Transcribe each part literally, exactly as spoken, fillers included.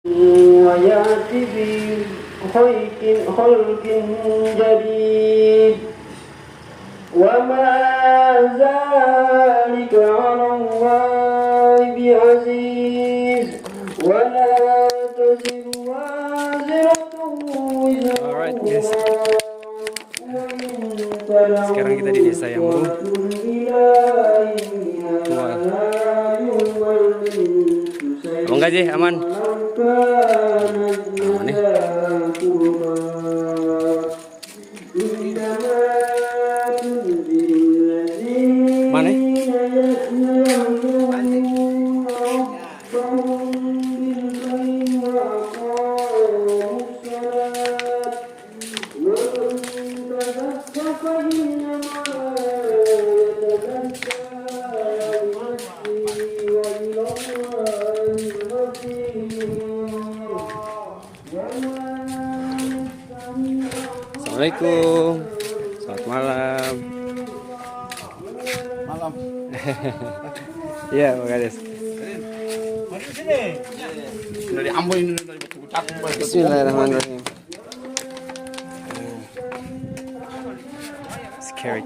ويأت بخلق، خلق جديد. وما ذلك على الله بعزيز. ولا تزر وازرة وزر Alright, guys. Sekarang kita di Desa Yambu. Tua. Abang Gaje, aman? Aman, eh? Mana, eh? Assalamualaikum. Selamat malam. Malam. Iya, Pak Kades. Dari Ambon ini, dari Batu Cakung, Pak. Bismillahirrahmanirrahim. Scary.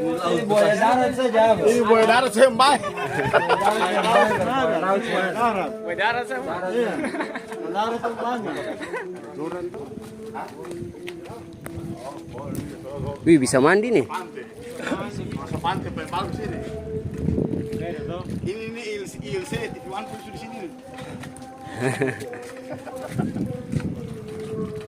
Ini buaya darat saja, Bos. Ini buaya darat saja, Mbak. Buaya darat saja, Mbak. Iya. Darat tuh banyak. Wih, bisa mandi nih. Masa pantai paling bagus ini. Ini, ini I L C, I L C, T V One pun sudah sini nih.